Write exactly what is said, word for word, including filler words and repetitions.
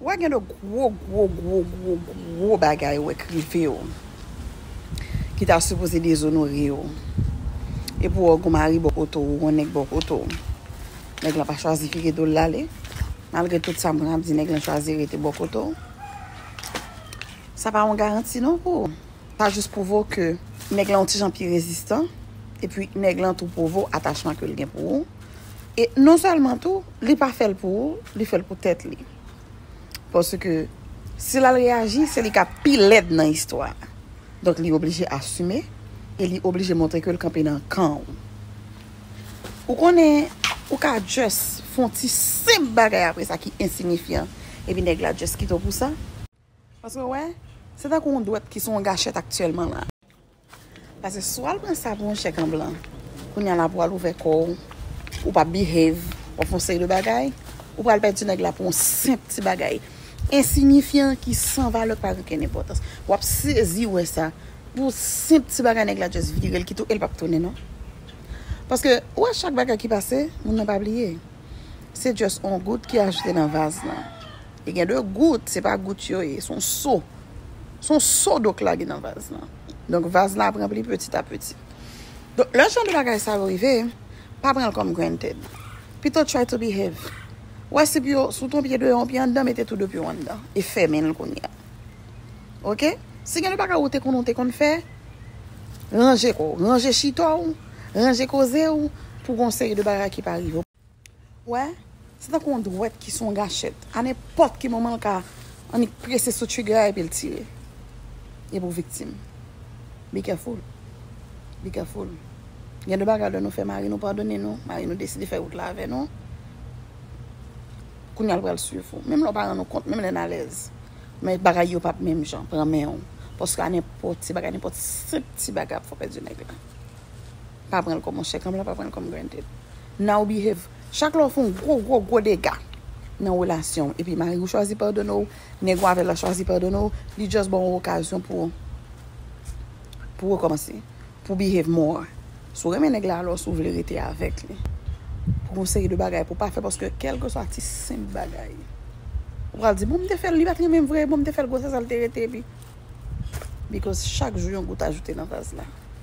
Ou wè gen de gwo, gwo, gwo, gwo, gwo bagay ou wè k rive w, ki ta sipoze dezonore w. Epi w wè w gon mari bò kote w, ou gon nèg bò kote w. Nèg lan pa chwazi vire do l ale. Malgre tout sa moun ap di, nèg lan chwazi rete bò kote w. Sa pa yon garanti non pou ou. Sa jis pwouve w ke nèg lan yon ti jan pi rezistan. Epi nèg lan tou pwouve w atachman ke l gen pou ou. E non sèlman tou, li pa fè l pou ou, li fè l pou tèt li. Paske si l al reyaji, se li k ap pi lèd nan istwa a. Donk, li oblije asime e li oblije montre ke l kanpe nan kan w. Ou konnen, ou ka just fè yon ti senp bagay apre sa ki ensinyifyan, epi nèg la just kite w pou sa. Paske, wè, se tankou yon dwèt ki sou yon gachèt aktyèlman la. Paske si w al pran sa pou yon chèk an blan, kounye a la pou w al ouvè kò w, ou pa behave, w ap fè yon seri de bagay, ou pral pèdi nèg la pou yon senp ti bagay ensinyifyan ki san valè, k pa gen okenn enpòtans. W ap sezi wè sa. Pou senp ti bagay, nèg la just vire l kite w e l p ap tounen non. Paske, ou wè, chak bagay ki pase, moun nan pa bliye. Se just yon gout ki ajoute nan vaz lan. E gen de gout, se pa gout yo ye, se yon so. Se yon so dlo k lage nan vaz lan. Donk, vaz lan ap ranpli petit à petit. Donk, lè jan de bagay sa yo rive, pa pran l kòm granted. Pito try to behave. Wè, si pye w, si w te yon pye deyò, yon pye anndan, mete tou de pye w anndan. E fèmen l kounye a. Oke? Si gen de bagay ou te konn, ou te konn fè, ranje kò w, ranje chita w, ranje koze w, pou gon seri de bagay ki pa rive w. Wè, se tankou yon dwèt ki sou yon gachèt. A nenpòt ki moman, l ka annik prese sou trigger a epi l tire. Epi w viktim. Be careful. Be careful. Gen de bagay lè nou fè mari nou padone nou, mari nou deside fè wout la avè nou. Kounye a l pral swiv ou. Menm lè w pa rann ou kont, menm lè n alèz. Men bagay yo p ap menm jan, pran men w. Paske a nenpòt ti bagay, nenpòt senp ti bagay ap fè w pèdi nèg la. Pa pran l kòm yon chèk an blan, pa pran l kòm granted. Now behave. Chak lè w fè yon gwo, gwo, gwo dega nan relasyon w, epi mari w chwazi padone w, nèg ou avè l la chwazi padone w, li just ba w yon okazyon pou, pou rekòmanse, pou behave more. Si w renmen nèg la, alò, si w vle rete avèk li, pou yon seri de bagay pou w pa fè, paske kèlkeswa ti senp bagay, ou pral di, bon, m te fè l, li pa t renmen m vre, bon, m te fè l gwosès, sa l te rete, epi, because chak jou yon gout ajoute nan vaz la.